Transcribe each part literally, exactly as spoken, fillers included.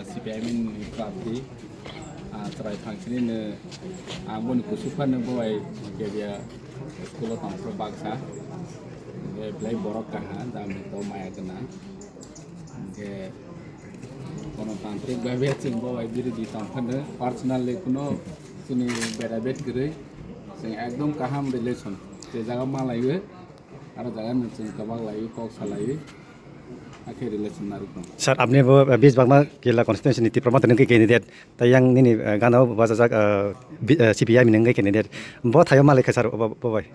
C P I M ni prarthi, ah, chwrai phangsini no, ah, boni kusu phano bo bai Kebia school o tongphuru baksa. Hwnkhe belai borok kaha, jami to maya gwnang. Hwnkhe Konotantrik bhabe chwng bo bai birodhi tongphano personally kuno chini beda bet kwrwi, chwng ekdom kaham relation. Je jaga malaiwi, aro jaga no chwng kwbak laiwi, kok salaiwi, hakhe relation narwk tong. Sir, apni bo, eh, Bish Bagma Killa constituency ni Tipra Motha ni wngkhe candidate, tei yang nini, eh, gana o bachajak, eh, bi-, eh, C P I M ni wngkhe candidate. Bo thaio malai kha sir, bo, bo bai.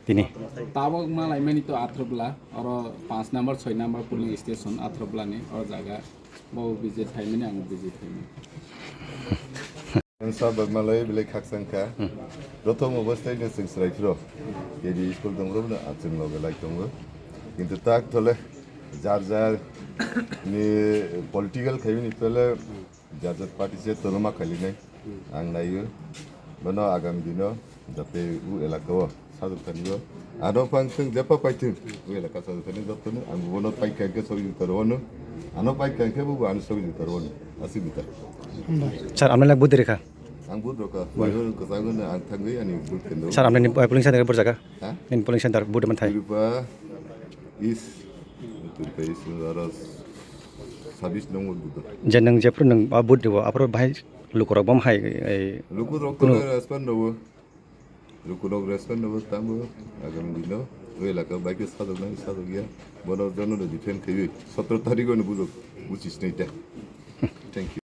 Tini. Tabok malaimani to Athrobla, oro panch number, soi number polling station Athrobla ni, o jaga. Bo visit phaimani, ang visit phaimani. Ang sa bagmalai belai khakchang kha. Hmm. Prothom obostai no chwng chwrai phro. K B school dong rok no achung loge lai tongo. Kintu tak thole jar jar ni political khaimani pele Jajat party se tono ma khailinai. Ang naio. Bono agam dino jate u elaka o sajwk thani o. Ano phang thung jepa pai thung. U elaka sajwk thani jotono ang bono pai kha khe sogwi taro wano. Ano pai kha khe bo ano sogwi taro wano. Asi bita. Sir, amne lak budri kha. Ang budro kha. Bai. Bai kwchagwi ang thangwi ani bud kendo. Sir, amne ni, eh, polling center bor jaga. Ha? Nini polling center bud man thai. Tirupa East. Tirupa East aro sabis nong bud. Je nang jepro nang a bud dibo, apro bahai Lukurok bom hai, eh, lukurok kuno to respond rwo. Lukurok respond rwo, tamo agam dino. Oi laka bai ke sadok nai sadok ya. Bono jono no defend khayo. Sotro tarikh no bujok. Buchis nai ta. Thank you.